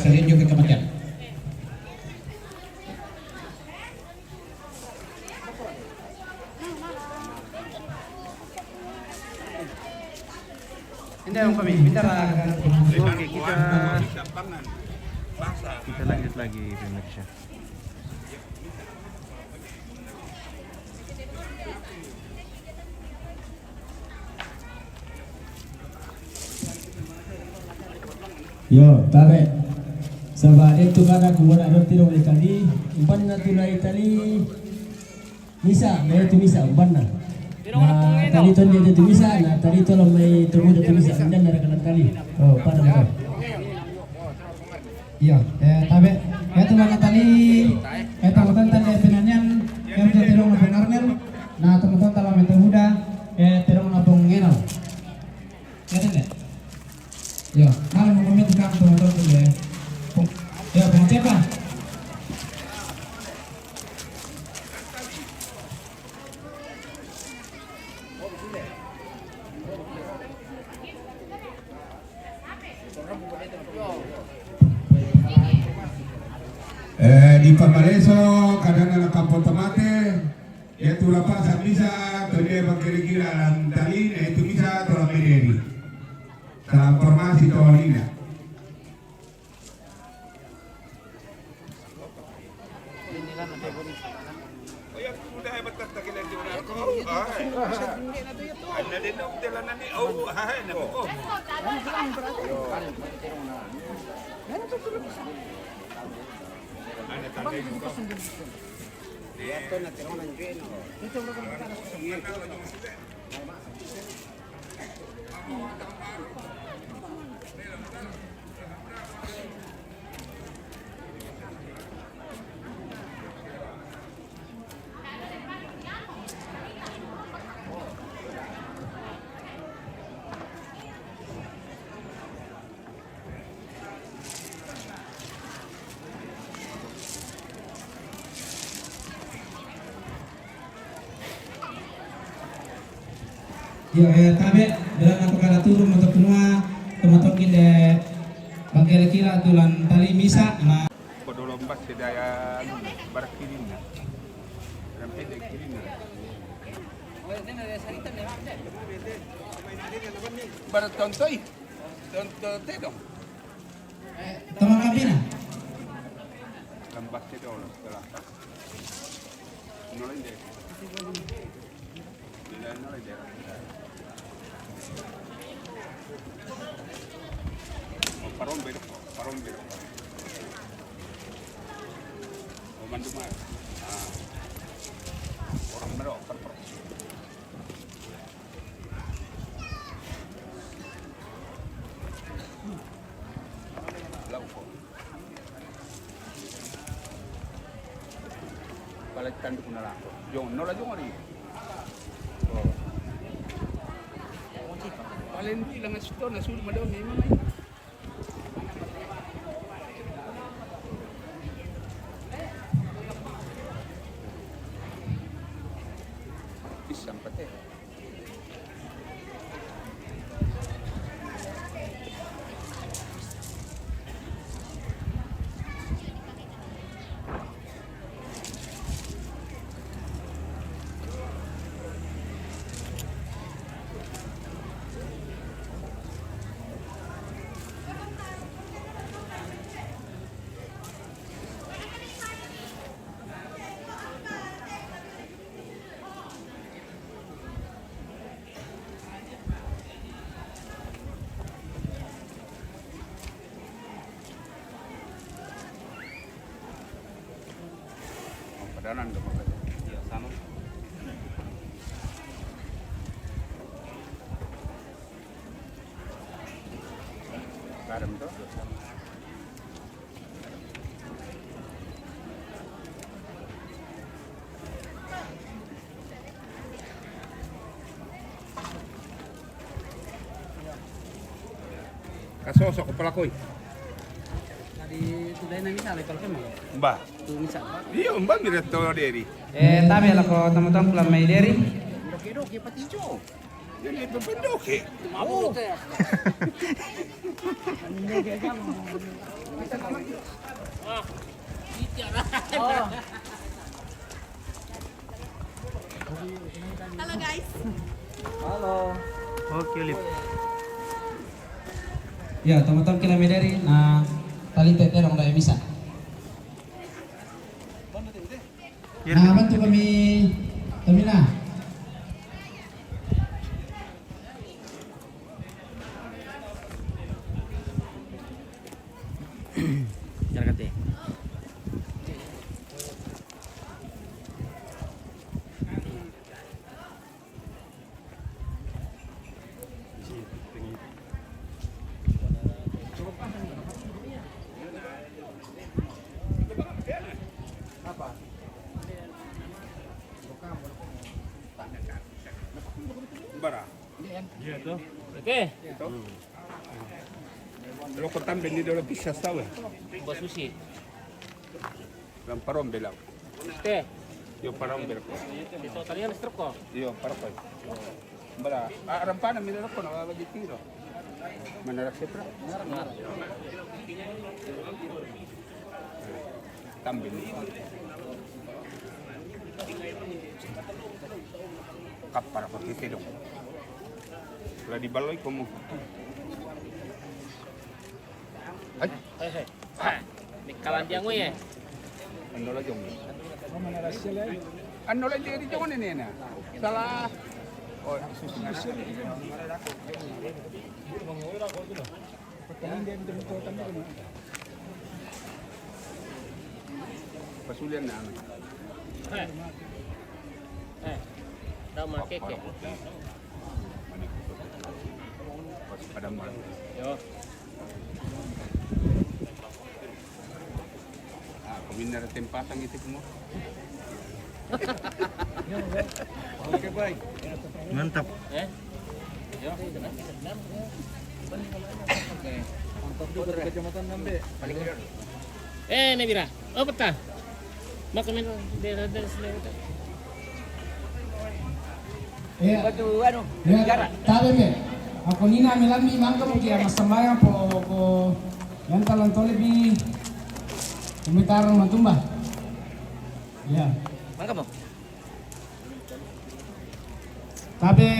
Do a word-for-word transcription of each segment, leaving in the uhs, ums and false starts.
Rindu ke kematian. Oke, kita, kita lanjut lagi, pemirsa. Yo, tabe. Saba' de tu kana ku bona do tiro le tali, umpanna tu lai tali. Misa', de tu misa', umpanna. Na tali ton de tu misa', na tali tolong mai tu muda tu misa', dan na rekanan tali. Oh, pada betul. Iya, eh, tabe. Ya, tu mana tali. Eh, tahu tentang de penanyan, ya, bisa tiro na pengarnel. Na, teman-teman, kalau minta muda, eh, tiro na pengenal. Ete nde? Yo, mala mo komento kan, teman-teman, dulu ya. Pung-, yo, pung siapa? Eh, di Pamaleso, kadang anak kampung Tamate, ya tu lapasa misa, tu dia bakira-kira lan tali, na itu misa, tu la mederi. Salam formasi to lina. Yo, eh, tabe, dalam aku kala turun motor kenua, tomaton kinde bangkele kila tulan tali misa, na. Kodolomba sedaya barak kirinna. Sampai de kirinna. Barak tontoi. Tonto tedong. Tama kabina. Lambas tedong, setelah. Nolai de. Nolai de. Parombe, parombe. O manduma. Ah. Orang mero, parpar. Lau ko. Pala tandu kuna lako. Jong, nola jong ari. Oh. Pala ndi langa sito na suri madon memang ai. Pisang pate. Padanan ke Makassar. Iya, sama. Garam tuh. Kasoso ko palakoi. Tadi tu dai na misa le palakoi mo. Mba. Tu misa. Iyo, mba mi retto deri. Eh, tabe lako tamu tongku lamai deri. Doke-doke patijo. Jadi itu pendoke. Mau teh. Halo, guys. Halo. Oke, Lip. Ya, teman-teman, kami dari, nah, tali tete dong, dah bisa. Ya. Nah, bantu kami, kami nah. Jarakate. Bara. Iya, tuh. Oke. Itu. Lo kotan bendi dolo bisa tahu ya? Mbak Susi. Lamparombe lau. Teh. Io parombe ko. Itu talian struk ko. Io parombe. Bara, ah, rampana mi roko na baba di tiro. Mana rasa pra? Tambe ni. Kapara ko tete dong. La di baloi komo. Ai. Hai, hai. Ah, ni kalandiangu ye. Anu la jong. Anu la jadi jong ni na. Salah. Oh, pasulian na. Eh. Eh. Tau makeke. Pas pada malam. Yo. Ah, kami nara tempatan gitu semua. Oke, baik. Mantap. Eh? Yo. Oke. Untuk kecamatan Nambe. Eh, Nebira. Oh, peta. Maka men de de sini. Iya. Batu anu, iya, negara. Tabe me. Ako nina mi lambi mangka puki ama sambayang po ko yang talan tole bi kumitar matumba. Iya. Mangka mo. Tabe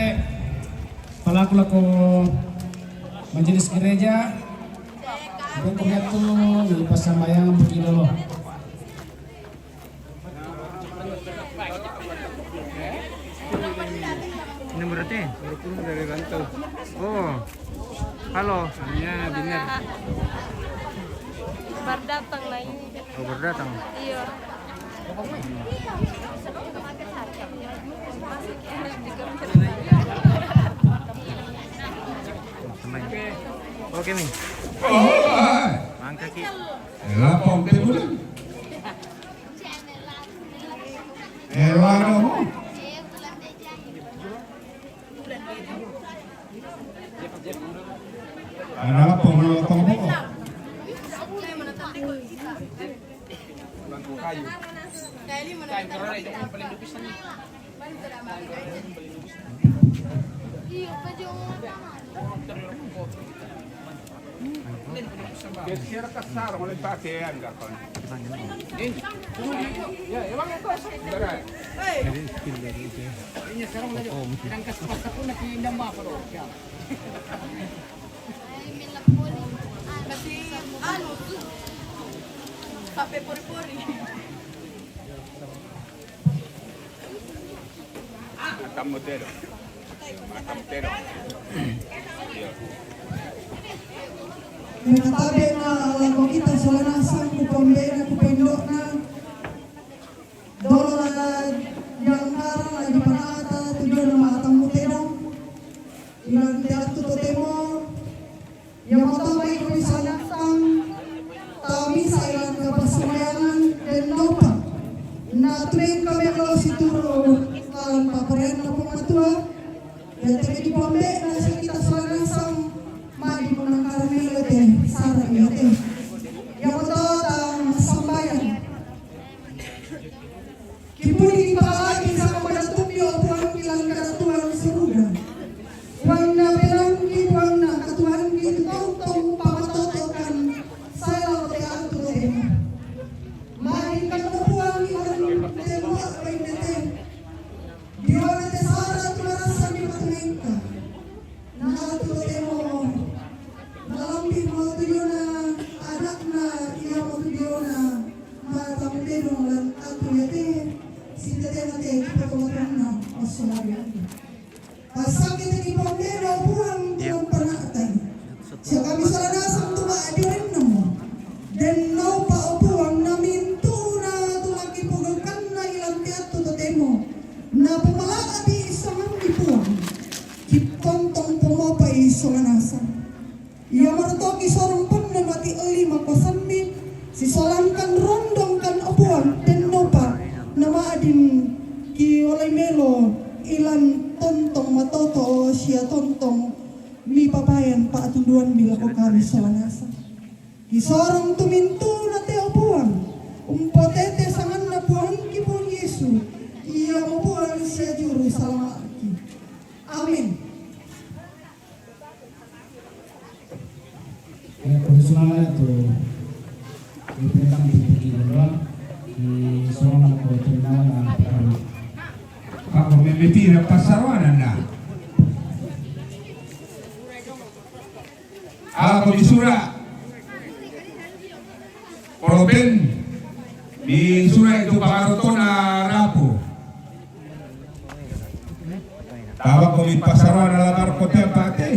palaku lako majelis gereja, beko metu ni pasambayang puki dolo. Ini berarti baru pulang dari rantau. Oh, halo. Ya, benar. Baru datang lah ini. Oh, baru datang. Iya. Oke, Mi. Mangka ki. Lapong te bulan. Elano mo. Ada lapong, lapong mo. Kasi, anu, tu. Kape pori-pori. Mata motero. Mata motero. Iya. Mena tabe na lako kita sola nasang ku pambena ku pendokna. Dolo la jangkara la di panata tujuan na mata motero. Ilang teatu totemo. Ia motoro iko misalkan tau misa ilang kapasumbayangan dan nopa. Na tulen kami lo situru lawan paparian na pematua. Ia tebe di pombe na sakita sola nasang madi menang karmelo te sara io te. Ia motoro tau masambayang. Kipudi ni paalaki sama pada tumbi o Puang ilang kada Tuhan suruga. Atu yate, sitete mate kita kematanna, assalamualaikum. Passakkitaki pamelo Puang dalam pana'tai. Siaga kami sola nasang tu ma'diorennamo. Dennaupa o Puang namintu'na tu makkipogaukanna ilanteattu totemo. Napomala'bi sangammi Puang. Kitontong pomopai sola nasang. Iamoroto kisorong ponno mati elli makuasammi, sisolangkan rondongkan o Puang, dennaupa nama'din kiolai melo ilan tontong matoto sia tontong mipapayan pa'tunduammi lako kami sola nasang. Kisorong tu mintu'na te o Puang, umpotete sanganna Puangki Puang Yesu, iamo Puang sia Juru Salama'ki. Amin. Ya, profesional itu. Ini tentang tinggi doang. Di sono aku terminal apa? Aku memeti na pasarwana na. Aku misura. Polopen misura itu pangarotona rapu. Tawa ko mi pasarwana labar kote pate.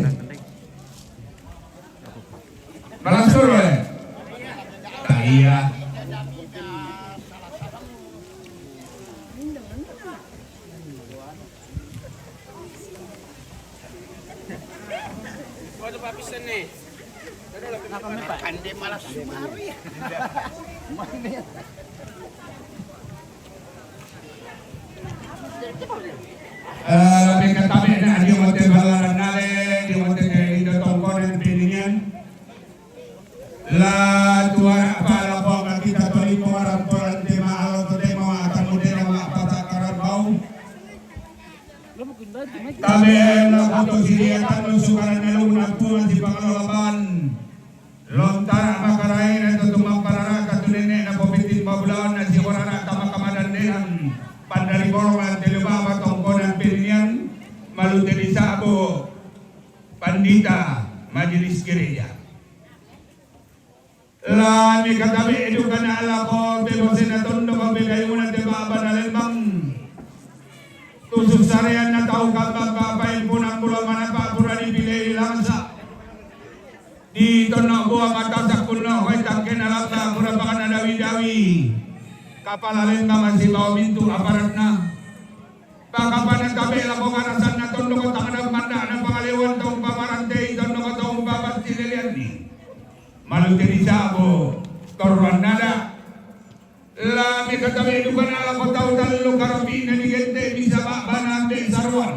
Malasuro, eh. Iya. Ande malas sumaru ya. Eh, meka tabe na, dio mate balaran nale, dio mate ke indo tongkonan piningan. La tuara pala boga kita tolimo ramporan tema alo to tema atamu dena ma pacakaran bau. Tabe la foto siriatan lu sukaran elu na Puang di pangalaban. Lontara makaraina tu tumamparara katu nene na popitin babulawan na siwarana tama kamadan dehan. Pandari borong lan telu baba tongkonan piningan. Malu tedi sabo. Pandita majelis gereja. La mekatabe dukana lako pebosena tondok pegayunan te baba na lembang. Tusuk sarean na tau kambang baba impunan pulau manapa pura dipilih langsa. Di tonno boa matasak punno hoi tangkena lamba pura pakana dawi-dawi. Kapala lembang masih bawa mintu aparatna. Pakapana tabe lako ngarasanna tondoko tangada mandana pangalewan tau pamarantei tondoko tau pabattileleanni. Malu tedi sabo torroannada. La mekatabe dukana lako tau tallu karapi'na digente bisa ba'bana ambe saruan.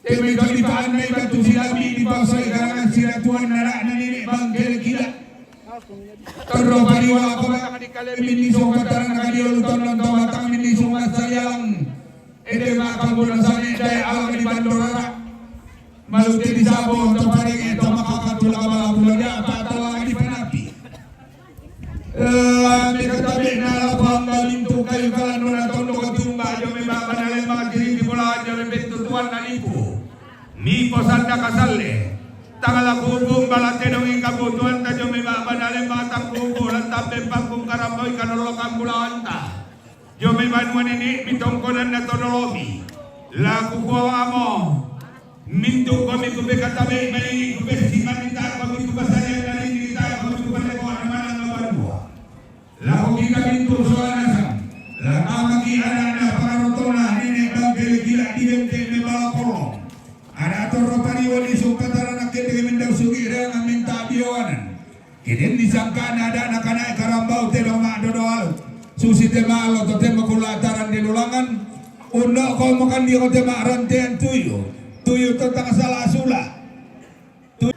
Teme to dipaannai batu silabi dipasai karangan siratuan nara'na nene bangkele kila. Torro pariwala ko batang di kale minni song patarana kadio lu tonnon to batang minni song massalialang. Ede makang guna sane dai alam di bandorara. Malu tedi sabo to parenge to makakatula bala bulo dia patala di panapi. Eh, mekatabe na lapang balintu kayu kalandona tondo katumba jome baba na lembang kiri di bola jome bentu tuan na lipu. Miko sanda kasalle. Tangala kubung bala tedong ing kabutuan ta jome baba na lembang tangkubu lan tambe pangkung karamboi kanolokan bulawanta. Jome banua nene mitongkonan na tonolomi. Laku kuawamo. Mintu komi kupekatabe malingi kupesi manita komi kupasarian dari nita komi kupaleko anak manang na banua. Lako kita mintu soal nasang. Lakamaki anak na pangarotona nene bangkele gila diente me bala kolong. Anak torro pariwani sumpatara na kete mendau sugi rena minta biowanan. Keden disangkana ada nakanae karambau te doma dodoal. Susi te malo to te makula taran de dolangan. Undo ko makan dia ko te marantean tuyu. Tuyu to tang salah sula. Tu-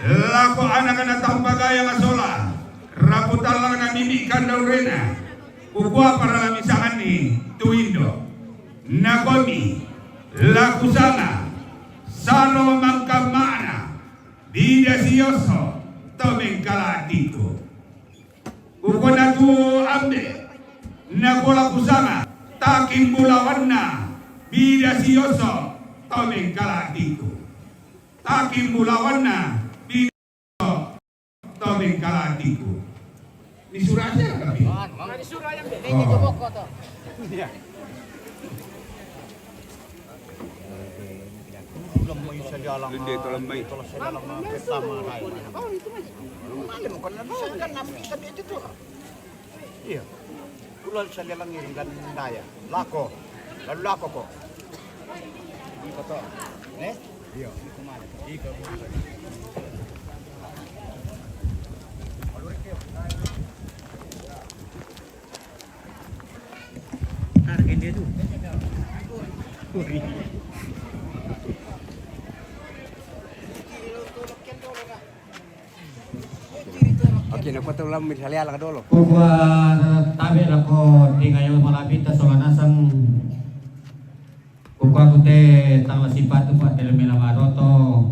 Lako anak na tampagaya masola. Raputallang na mimi kandaurena. Ukua paralami sanganni tu indo. Nakomi laku sanga. Sano mangkammana. Bida sioso to mengkala atiku. Kukona tu ambe nakola kusanga takimbulawanna bida sioso to mengkala atiku. Takimbulawanna bida sioso to mengkala atiku. Di surat siya kami. Di surat yan, be. Oh. Iya. Hindi, ito lang ba eh? Ito lang sila lang mga kasama na yun. Malam ko na doon. Saan ka namin kami ito to? Iya. Kulal sa lalang yung gandaya. Lako. Lalu lako ko. Hindi ko to. Eh? Iya. Hindi ko malam. Hindi ko malam. Oke, na kuat ulam misalnya lang dolo. Kukua tabe lako tingayo malapita sola nasang. Kukua kute tala sipatu pa tele mela maroto.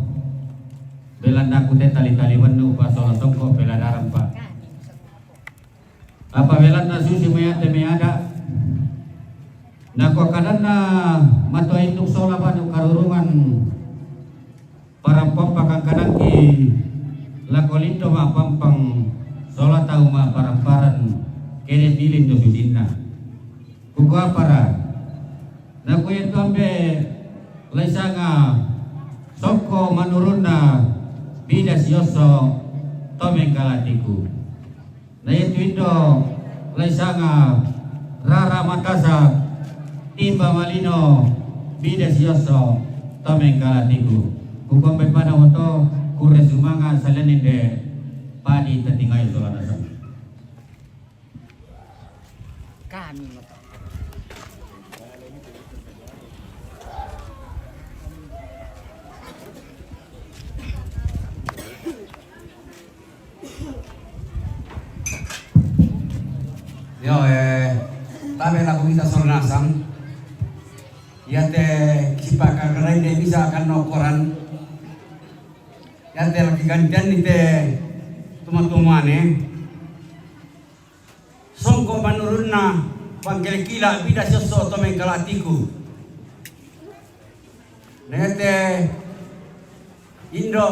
Belanda kute tali-tali wenu pa sola songko pela daram pa. Apa belanda susi meate meada. Nako kadanna mato induk sola panu karurungan parampang pakangkanangki lako lindo mapampang sola tau maparamparan kede pilin do susinna. Kuko apara nakuye tombe laisanga sokko manurunna bida siosso tomengkalatiku. Na itu indo laisanga rara matasa timba malino bida siosso tomengkalatiku. Kukombe pada woto kure sumanga salene de padi tatingai sola nasang. Kami moto. Yo, eh, tabe lako kita sola nasang. Yate kipa kakarai de bisa akan nokoran. Yate laki gantian nite tuma-tumane. Songko manurunna pangkilakila bida siosso tomengkalatiku. Nete indo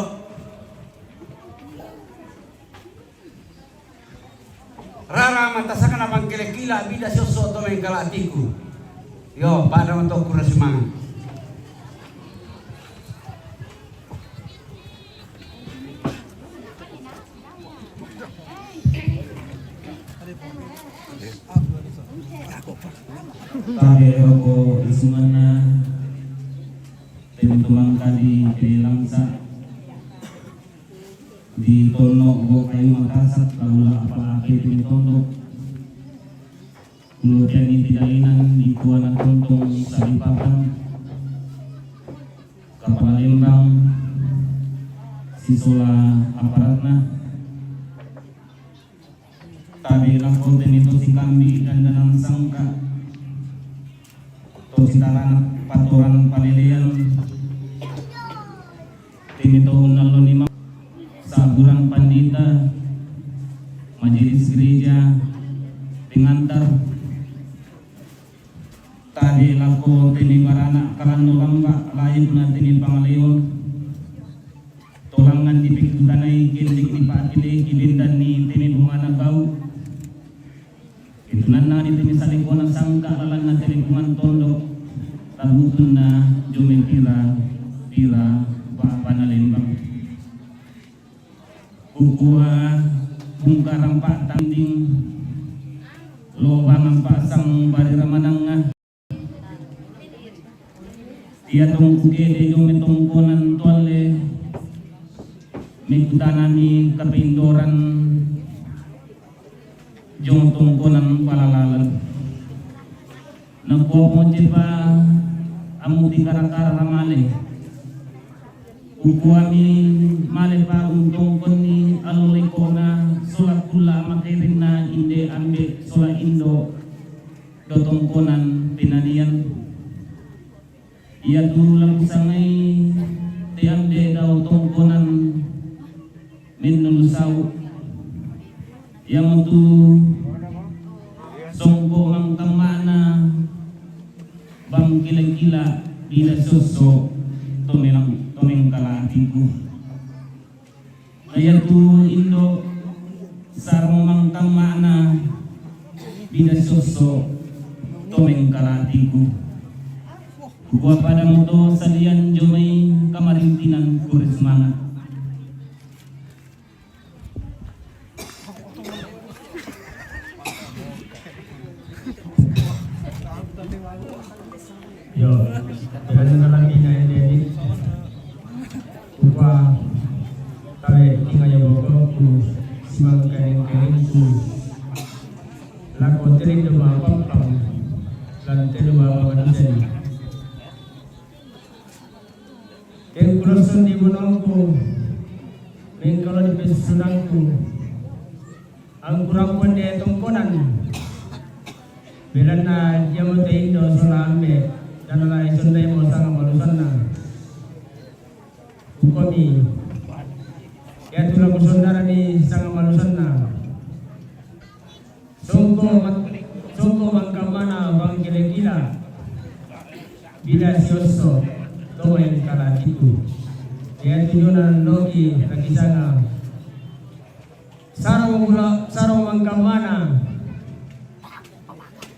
rara matasakana pangkilakila bida siosso tomengkalatiku. Yo, pada untuk kura semangat. Tabe roko isumanna tentu mangkadi pelangsa di tono go kayu matasak taula apa ape di tondok. Kemudian di dalinan di tuana tontong salipapan. Kepala Lembang sisola aparatna. Tabe lako tene to sikambi dandanan sangka to sitaranak patoran palelean. Tene to unnallo ni ma saburang pandita majelis gereja pengantar. Tabe lako tene baranak kalanno lamba layukna tene pangaleon. Tolangan dipikkutanai kellik dipakkeleki bendanni tene bungana bau. Itunanna di tene salekona sangka lalanna tene bungan tondok. Tabutunna jome pira pira bapana Lembang. Kukua bungkarang pattanding lobang ampasang barira manangngah. Tia tongku kede jome tongkonan toalle mikutanani kapindoran jong tongkonan palalalen. Napomo cepa amuti kara-kara male. Ukuami male pa untongkonni alolekona sola kulla makairinna inde ambe sola indo dotongkonan penanian. Iatu lakusangai te ambe dau tongkonan mennulu sau. Iamotu songko mangkammana bang kila-kila bila sosso tomenang tomengkala atiku. Iatu indo Saro mangkamma'na bida siosso to mengkalatiku. Kukua pada moto salian jomai kamarintinan kure sumanga. Yo, jalan dalam bina ini. Kukua tabe kinga yo boko ku simang kering-kering ku lako teri dema pampang dan teri dema pangadusen. Keng kuloson di bonongku, mengkalo di pesunangku, angkurang ponde tongkonan. Belanna ia moto indo sola ambe, dan lai sondai mo sanga malusanna. Ukomi, ia tula kusondara ni sanga malusanna. Songko mak-, songko mangkammana bangkele kila. Bida siosso to mengkalatiku. Ia tujuna loki lagi sanga. Saro mula, saro mangkammana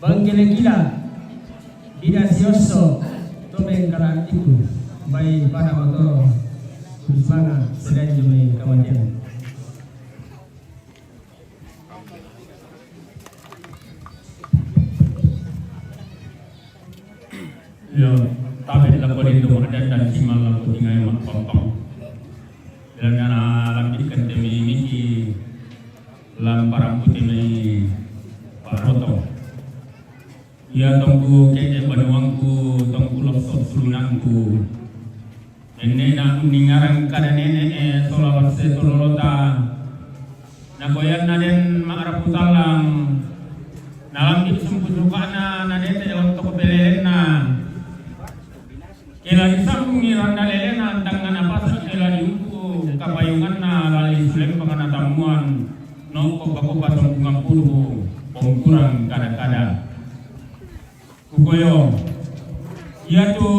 bangkele kila. Bida siosso to mengkalatiku. Bai pada moto. Kudus manga sedang jumai kamatian. Yo, tabe lako lindo ma'dandan simal lako tingai ma'pampang. Bilang na lambikan temi miki lam parampu temi paroto. Ia tongku kede banuangku, tongku lopsop sulunangku. Nennena ningarang kada nene e sola basse tololota. Nakoyan naden ma'rapu tallang. Nalambik sumpu suka'na nadete lontok pelelenna. Kela disambungi randa lelena tangngana pasa kela diumpu kapayunganna lali sulempang natammuan. Nokko pakopa songkungan puru pongkurang kada-kada. Kukoyo. Iatu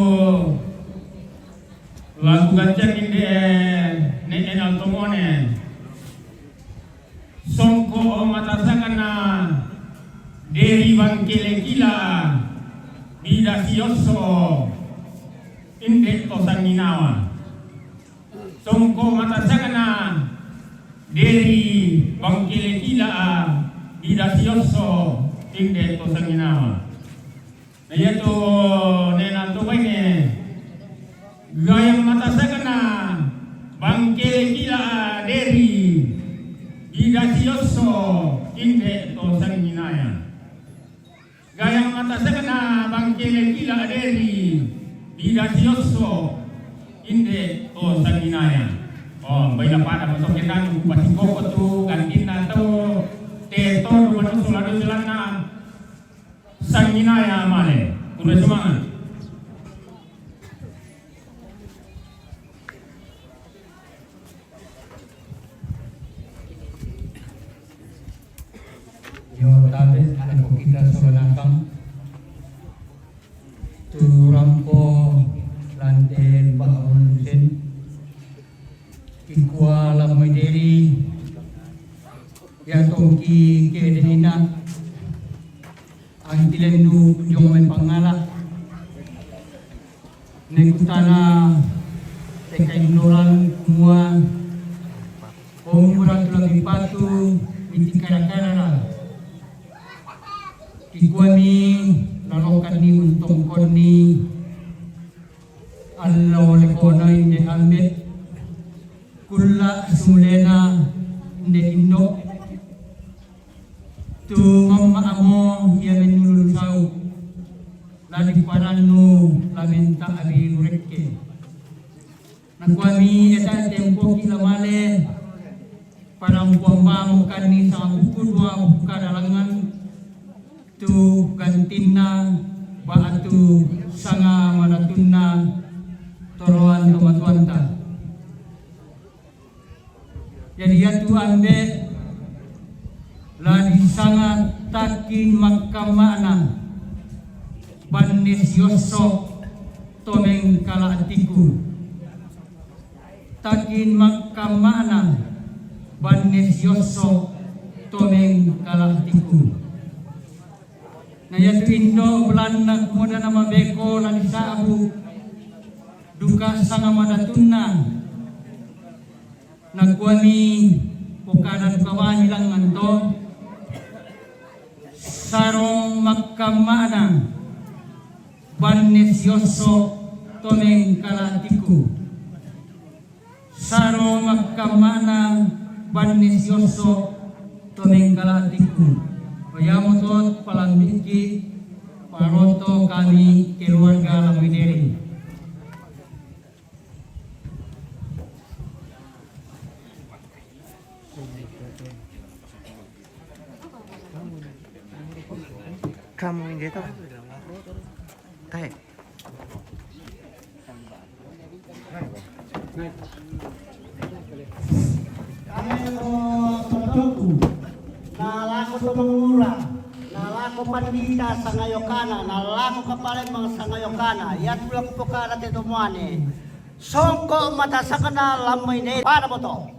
lagu gancang inde ne'e naltomone. Songko matasakana deri bangkele kila bida siosso inde to sanginawa. Songko matasakana deri bangkele kila bida siosso inde to sanginawa. Na iatu nena to baine gayang matasakana bangkele kila deri bida siosso inde to sanginaya. Gayang matasakana bangkele kila deri bida siosso inde to sanginaya. Oh, baina pada masuk kita nunggu pasti koko tu gantina tu te to rumah tu suladu sulana. Sanginaya male, kure sumanga. Yo tabe ada ko kita solanakang. Turampo lanten ba sen. Kikua lamai deri. Ya tongki kede ina. Antilennu jong mai pangala. Nekutana tekainnoran kumua, pongura tulang ipatu miti kara-karara. Kikuami lalokanni untongkonni allo lekona inde ambe. Kulla sumulena inde indo. Tu mamma amo ia mennulu sau. Ladi parannu lamenta abi nurekke. Nakuami eta tempoki lamale. Panampuang mamo kanni sanga buku dua buku kadalangan. Tu gantinna ba'tu sanga manatunna toroan tomatuanta. Jadi iatu ambe la disanga takin makkama'na banne siosso to mengkala atiku. Takin makkama'na banne siosso Tomeng kalatiku. Na iatu indo bulanna kumoda na mabeko la disa'bu duka sanga madatunna. Nakuami pokada duka bani langngan to. Sarong makkamma'na banne siosso tomeng kalatiku. Saro makkamma'na banne siosso tomeng kalatiku. Iamoto palambi'ki, paroto kami keluarga Lamui Deri. Kamu yang dia tahu. Tahe. Ayo, padoku. Na lako to mangura, na lako pandita sangayokana, na lako kapalembang sangayokana. Iatu la kupokada te to muane. Songko matasakana Lamui Deri. Pada moto.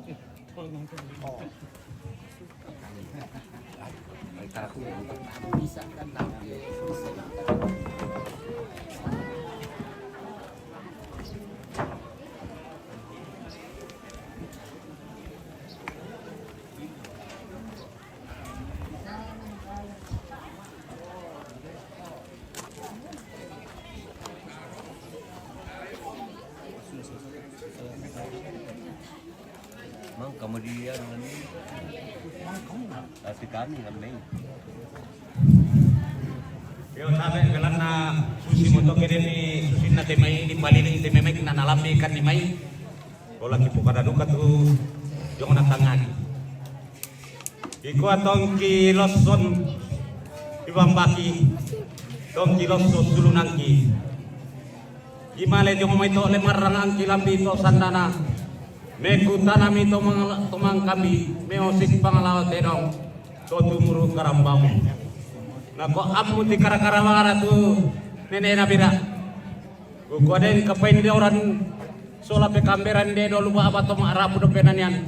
Mang kemudian ini. Tapi kami kan main. Yo, sampai gelanna susi moto kede ni susinna te mai, ni paliling te mai, na nalambi kan ni mai. Bola kipokada duka tu jong na tangani. Ikua tongki losson ibambaki, tongki losso sulunangki. Imale jong mai to le marrangangki lambi to sandana. Meku tanami to mang-, to mangkambi, meosik pangalawa tedong, to tumuru karambamu. Nako ammu ti kara-kara wara tu nene nabira. Kukua deng kapaindoran sola pekamberan de dolu ba abato ma'rapu dope nanian.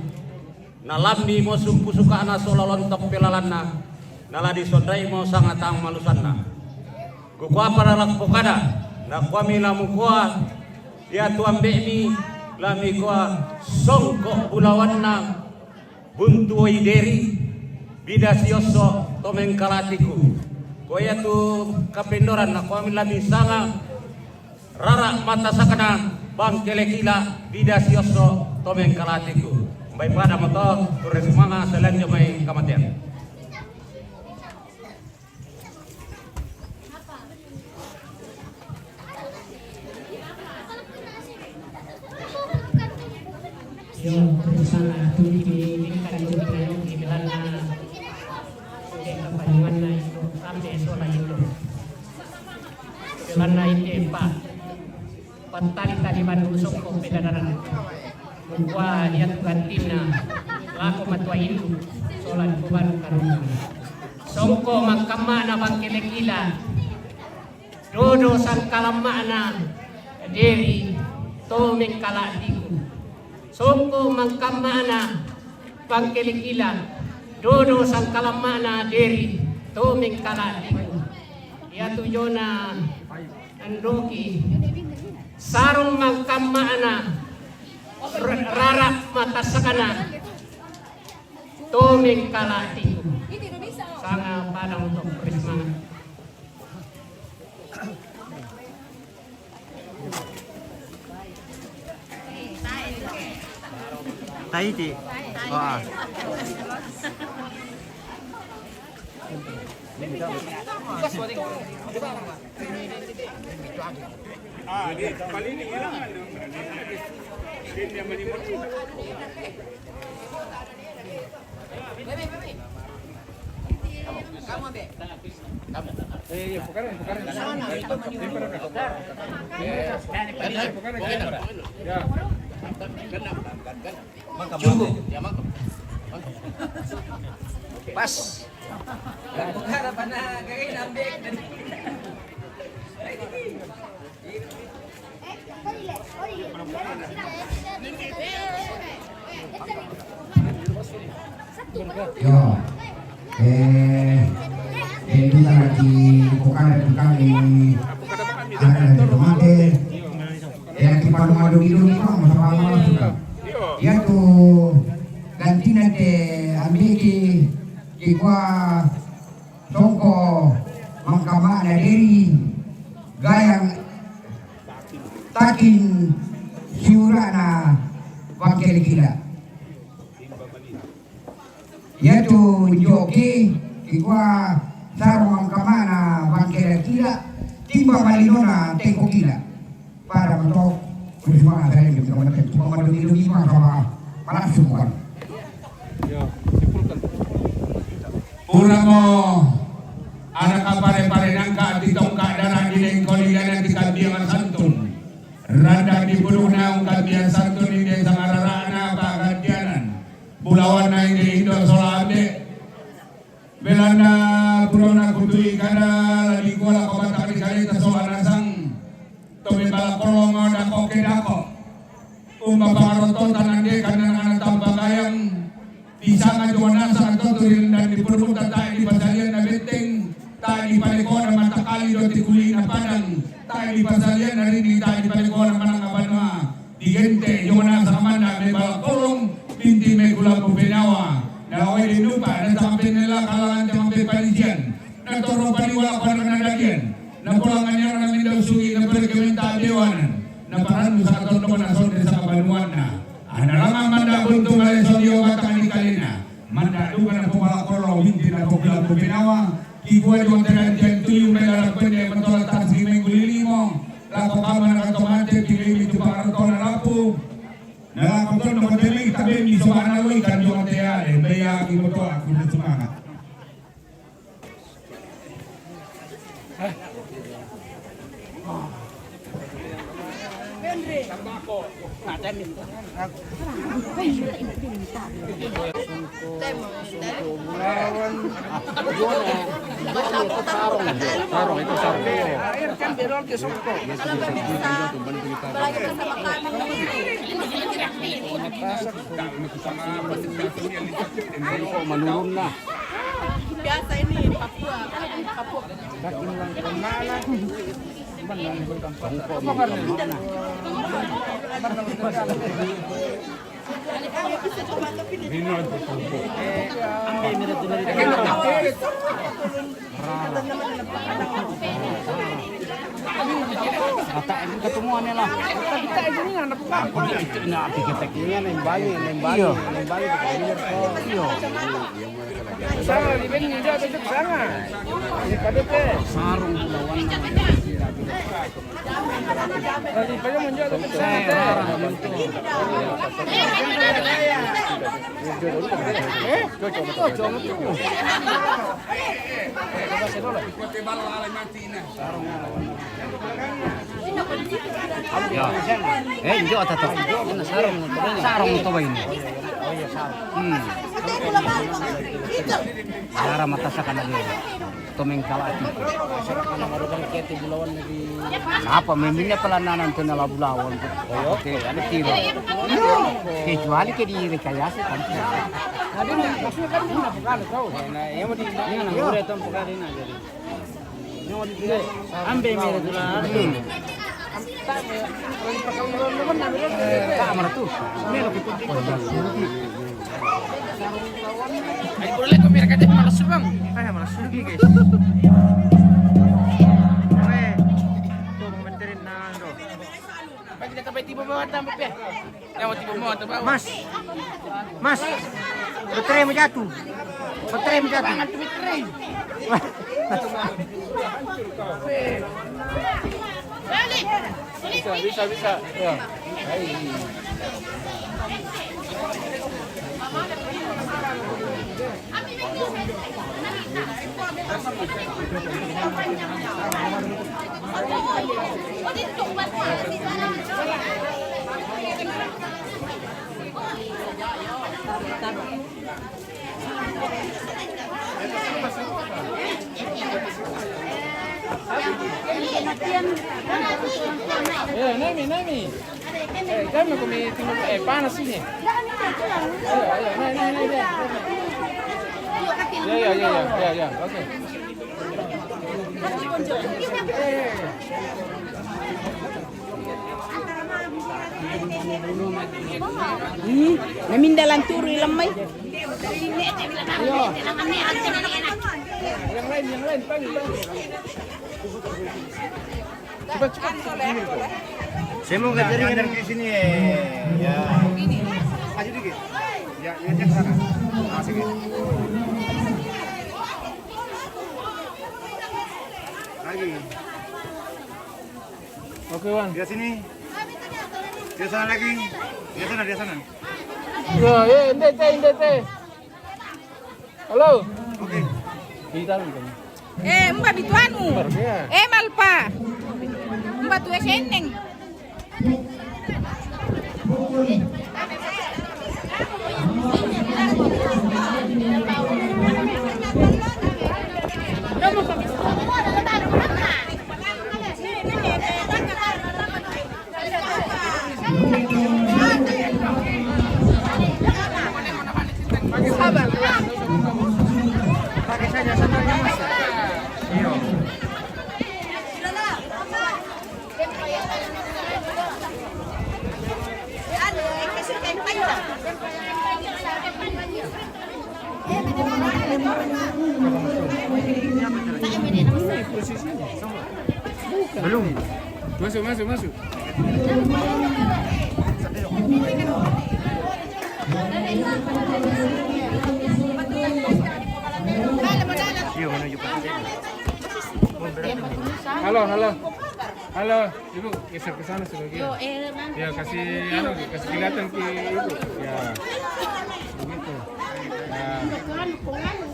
Nalambi mo sumpu suka'na sola lontok pelalanna, nala disondai mo sangatang malusanna. Kukua pada lakpokada, nakuami lamukua, iatu ambe'mi, lamikua songko bulawanna, buntu oi deri, bida siosso tomeng kalatiku. Ko iatu kapaindoran nakuami lami sanga, rara matasakana bangkelekila bida siosso tomeng kalatiku. Mbai pada moto, ture sumanga selanjo mai kamatean. Yo, ture sumanga tuli ki, ki, kan, ki, ki, ki, belana. Oke, apa yang mana itu? Ambil sola itu. Manna ite pa pattali-tali bandu sokko pedadaran. Kukua iatu gantinna lako matua indu sola ko bandu karungu. Sokko mangkammana bangkelekila dodo sangkalammana deri to mengkala'diku. Sokko mangkammana bangkelekila dodo sangkalammana deri to mengkala'diku. Iatu jona andoki sarong mangkammana r-, rara matasakana to mengkala'diku. Sanga pada untuk bersemangat. Tahiti. Wah. Cukup. Pas. Yo. Eh, eh, duka lagi bukan tukang di ada lagi tomate. Eh, lagi palu madu gitu nih, Bang, sama-sama suka. Ya tuh, ganti nanti ambil ki, ki kuah songko mangkama na deri gayang takin siura na bangkele gila. Yatu njoki kikua sarung mangkama na bangkele gila, timba malinona tengko gila. Para mentok, kudu semangat saya gitu, teman-teman. Cuma mandungi-dungi mah sama langsung kan. Ya, simpulkan. Pura mo anak kapare-pare nangka di tongka dana di lengkoli dana di kambiangan santun. Randa di puruna ungkambian santun inde sangararana pagantianan. Bulawan na inde indo sola ande. Belanda purona kutui kada lali kuala kobatak di kaleta sola nasang. Tobe bala kolongo dako ke dako. Umba pangaroto tanande kanang ana tampa gayang. Di sanga jua nasa totu ri dan di purmuta tae di pasalian na betteng, tae di palekona matakali do ti kulina padang, tae di pasalian na rini tae di palekona mananga banua. Di gente jua nasa manda me bala kolong, binti me kulambu penawa. Na oe di nupa, na sampe nela kalangan te mampe panisian. Na toro paniwala pada na dadian. Na pola nganyana na mindau sugi na perkementa dewanan. Na paranu saka tondo na sonde saka banuanna. Ana langa manda buntu male sodio batang di kalina. Manda duka na popala koro winti na popila kupinawa. Kikua di wantara tian tuyu mela rapende matola taksi menggu lilimo. Lako kama na katomate pilih itu pangarotona lapu. Na lako tondo koteli tabe mi sobana loi kan di wantara. Mbeya ki motola kuna semangat. Sarong itu, sarong. Kok menurun lah. Biasa ini Papua, Papua. Kok menurun lah. Rata ini ketemuannya lah. Aku itu ini api ketek. Ini yang bayi, yang bayi, yang bayi. Iya. Sarung lawan. Ya. Eh, njo atato. Sarong to ini. Sarong to ini. Hmm. Yara mata sakana dia. Tomeng kala ati. Napa meminnya pelananan tu nala bulawan tu. Oke, ada tiro. Kecuali ke di rekayasa kan. Ada maksudnya kan ini apa kali kau? Nah, yang mau di ini nang udah tuh bukan ini jadi. Ambe mere dula. Kamar tu. Melo ke. Ay, boleh ko mira kata malas bang. Ay, malas lagi guys. Oke. Tuh menterin nando. Bagi kita tiba bawa tambah pe. Mas, Mas, baterai mau jatuh, baterai mau jatuh. Bisa, bisa, bisa. Ya. Eh, nami, nami. Eh, kami kami tinggal, eh, panas ini. Ayo, ayo, naik, naik, naik, naik. Ya, ya, ya, ya, ya, ya. Oke. Hmm, naminda lanturu ilang mai. Yang lain, yang lain, panggil, panggil. Cepat, cepat, cepat. Saya mau ngajarin dari sini. Ya. Maju dikit. Ya, ya, cek sana. Ah, sini. Lagi. Oke, Wan. Dia sini. Dia sana lagi. Dia sana, dia sana. Ya, eh, ndete, ndete. Halo. Oke. Kita. Eh, mba bituanu. Eh, malpa. Mba tu S N N. Belum. Masuk, masuk, masuk. Halo, halo. Halo, Ibu, geser ke sana sebagian. Ya, kasih, anu, kasih kelihatan ke Ibu. Ya. Begitu. Ya.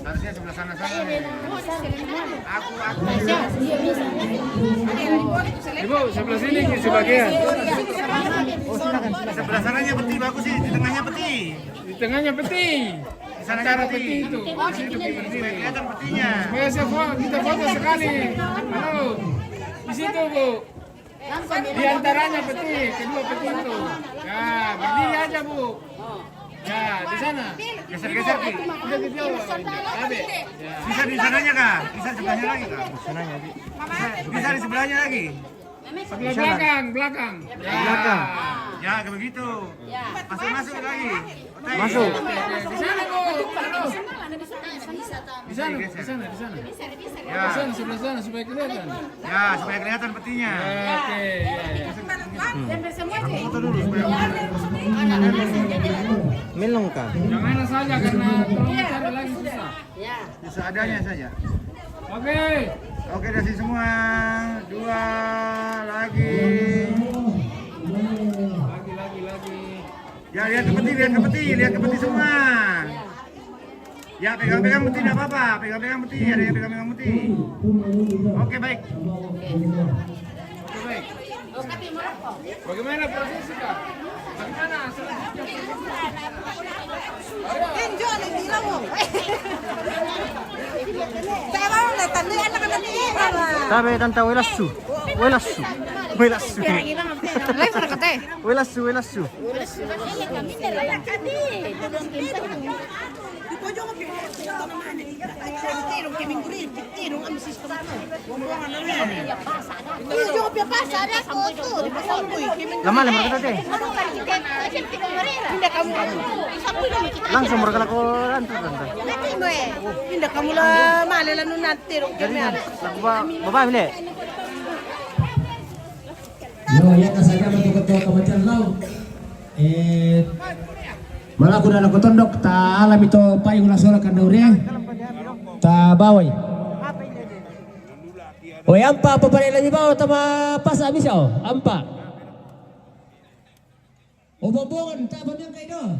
Harusnya sebelah sana, sana. Aku, aku. Ibu, sebelah sini ke sebagian. Sebelah sananya peti bagus sih, di tengahnya peti. Di tengahnya peti. Di sana. Antara peti itu. Di situ peti berdiri. Supaya kelihatan petinya. Supaya saya fo-, kita foto sekali. Halo. Di situ, Bu. Di antaranya peti, kedua peti itu. Ya, berdiri aja, Bu. Ya, di sana. Geser-geser, Ki. Udah gitu. Tabe. Ya. Bisa di sananya, Kak? Bisa di sebelahnya lagi, Kak? Bisa di sebelahnya lagi. Sebelah belakang, belakang. Ya. Belakang. Ya, kayak begitu. Masuk, masuk lagi. Masuk. Di sana, Bu. Halo. Di sana, di sana, di sana. Ya. Di sana, sebelah sana, supaya kelihatan. Ya, supaya kelihatan petinya. Ya, oke, ya, ya. Foto dulu supaya. Melong kah? Yang mana saja, karena kalau mau cari lagi susah. Ya. Seadanya saja. Oke. Oke, kasih semua. Dua lagi. Lagi, lagi, lagi. Ya, lihat ke peti, lihat ke peti, lihat ke peti semua. Ya, pegang-pegang peti, nggak apa-apa. Pegang-pegang peti, ada yang pegang-pegang peti. Oke, baik. Oke, baik. Bagaimana prosesi, Kak? Bagaimana selanjutnya? Tabe, tanta, welassu. Welassu. Welassu. Welassu, welassu. Lama, lama kita teh. Langsung mereka lakukan, tante. Inda kamu la male la nunante. Jadi, laku ba-, bapak ini. Yo, ya, kasanya betul-betul kebetulan lau. Eh, malaku dala kotondok, ta alami to pai hula sola kandaure. Ta bawai. Oi, ampa, apa pale lami bawa tama pasa bisa, o, ampa. O, bombongan, ta bamiang kai do.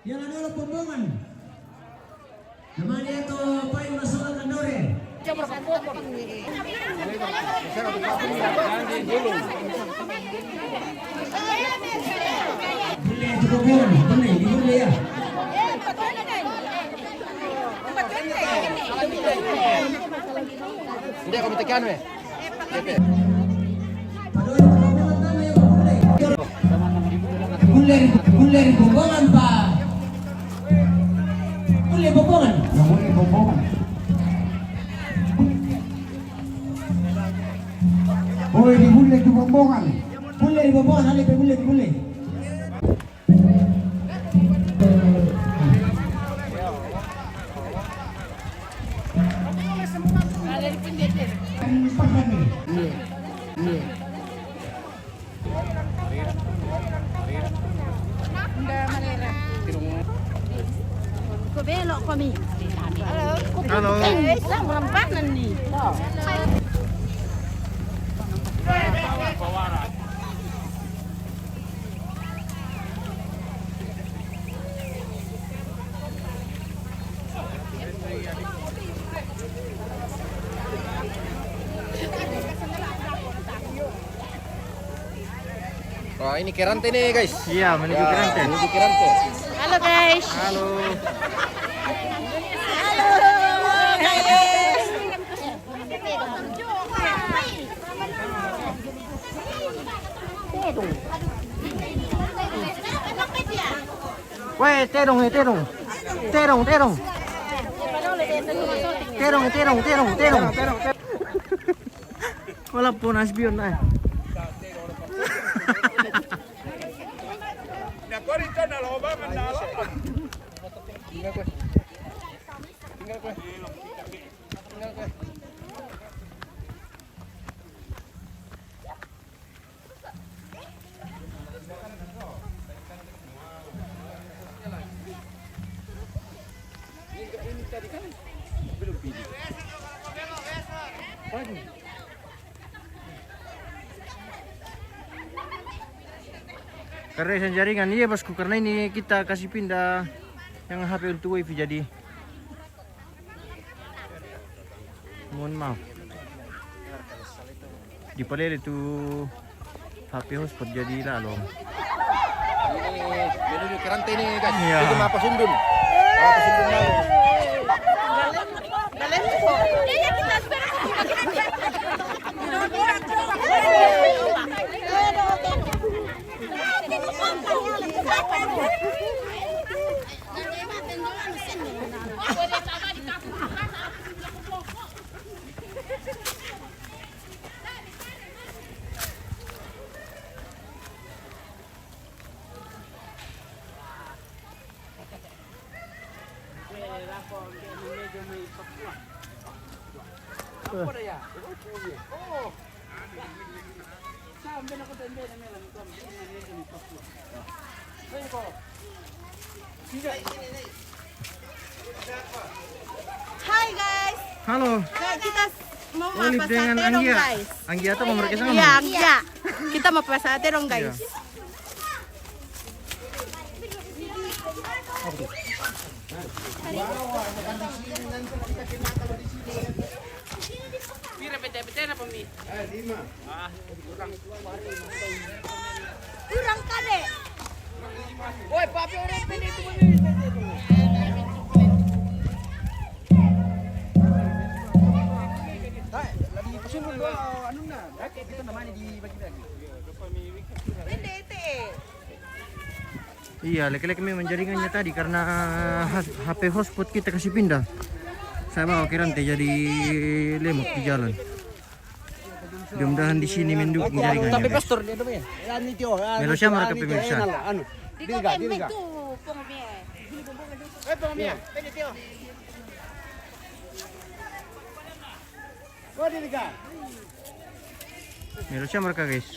Yang ada lo bombongan. Namanya to pai hula sola kandaure. Boleh, cukup, boleh, boleh, boleh ya. Hindi, kung matikan, eh. Kuller, kuller, bombongan, pa. Bulle bombongan. Nggak boleh bombongan. Oi, dibulle tu bombongan. Bulle di bombongan, ale pe bulle, dibulle. Ko belok ko mi. Halo. Halo. Eh, sa merempah nani. Wah, ini Kerante nih, guys. Iya, menuju Kerante. Menuju Kerante. Halo, guys. Halo. Halo, guys. Weh, terong, eh, terong. Terong, terong. Terong, eh, terong, terong, terong. Wala po na asbiyon na, eh. Karena isang jaringan, iya, bosku, karena ini kita kasih pindah yang H P untuk wifi, jadi mohon maaf. Dipalele tu H P hotspot jadi lalo. Ini menuju Kerante ini, guys. Iya. Itu Mapa Sundun. Mapa Sundun mau. Hai, guys. Halo. Nah, kita s-, mau Olive apa dengan sate dong, Anggia. Guys? Anggia atau mau mereka sama? Iya, Anggia. Kita mau apa sate dong, guys. Iya. Pira pete-pete na pemi? Kurang kade. Woi, papi orang pede itu, pede itu. Hai, lagi pesun dua, anu na, kita namanya dibagi-bagi. Pede itu, eh. Iya, laki-laki memang jaringannya tadi karena H-, H P hotspot kita kasih pindah. Saya bawa Kerante jadi lemot di jalan. Mudah-mudahan di sini mendukung jaringannya, guys. Tapi pastor dia tu, ya. Melo siapa mereka pemirsa? Anu. Diriga, diriga. Melo siapa mereka, guys?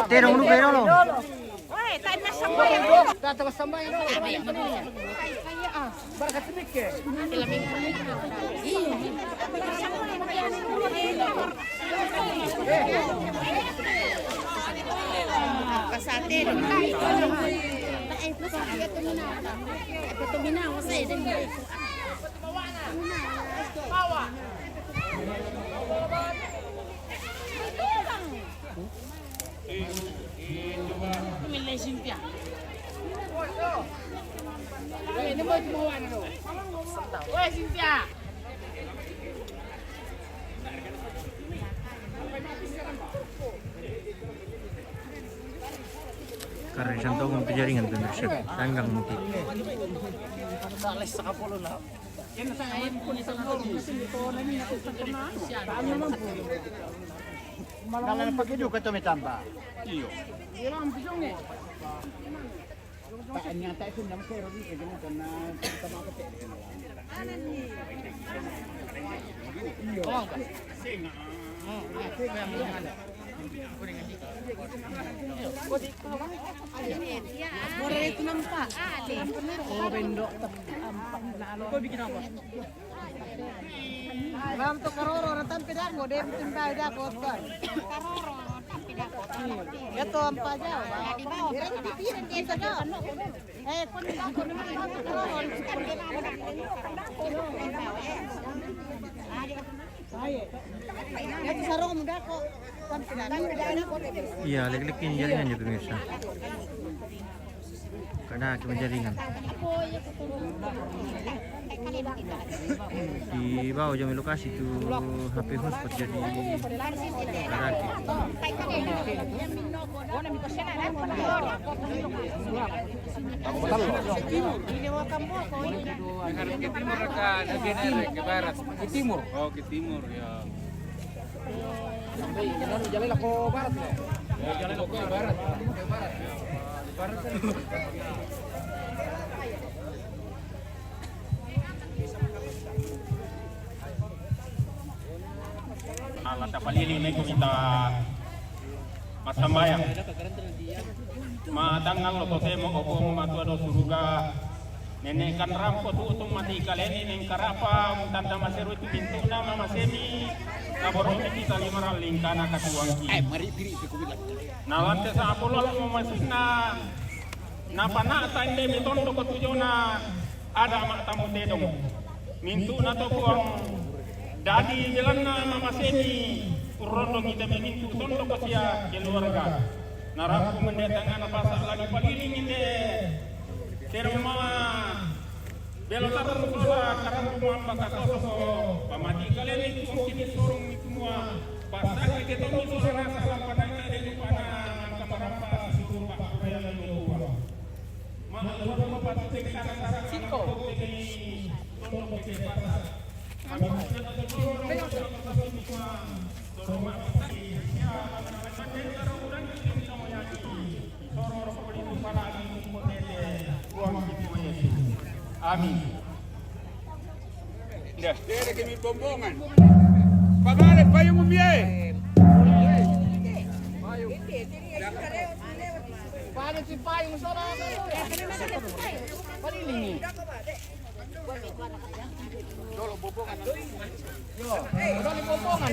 Terong dulu, terong. Karena santo kong pejaringan pemirsa, tanggang mungkin. Dalam pakai juga tu tambah. Iyo. Tak nyata itu nama saya Robi kerja kena kita apa tak. Iyo. Boleh itu nampak. Oh, bendok. Kau bikin apa? Ram tu karoro, ram tampi dako, dia bikin bayi dako, kan. Karoro, ram tampi dako. Ya tu ampa jauh. Di bawah. Eh, kau ni dako, ni mana dako, karoro. Ya tu sarong muda kok. Iya, lagi-lagi jaringannya pemirsa. Karena cuma jaringan. Di bawah jam lokasi tu H P hotspot jadi lagi. Ke timur, ke barat. Ke timur. Oh, ke timur ya. Sampai jalan lah ke barat ya. Ya, jalan ke barat. Barat kan. Ala tapalili meko kita masambayang. Matangal lo kosemo opo matua do suruga. Nene kan rampo tu utung mati kaleni neng karapa tanda maseru itu pintu nama masemi. Kaboromi kita lima lingkana katuangki. Eh, mari piri itu kubilang. Nalante sapuluh lo mamasina. Napana tande mitondo kotujona. Ada mak tamu tedong. Mintu na topuang. Dadi jalanna mamaseni. Urrondo kita mintu tondo kosia keluarga. Narapu mende tangana pasak lagi pagiling inde. Terma. Belo tarung sola karampu mamba kasoso. Pamati kaleni tu mungkin sorong itu mua. Pasak ke tondo sola salam panaka de lupana. Mangka marapa suruh pak puraya lagi. Siko. Amin. Nda. Dere kemi bombongan. Pabale payung umbiye. Payung. Payung si payung sola. Palilingi. Dolo bombongan. Yo, dolo bombongan.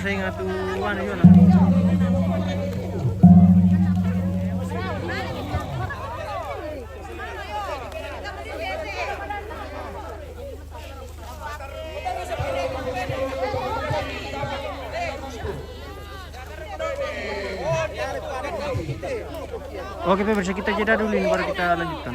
Sing atu anu yo lah. Oke, pemirsa, kita jeda dulu ini, baru kita lanjutkan.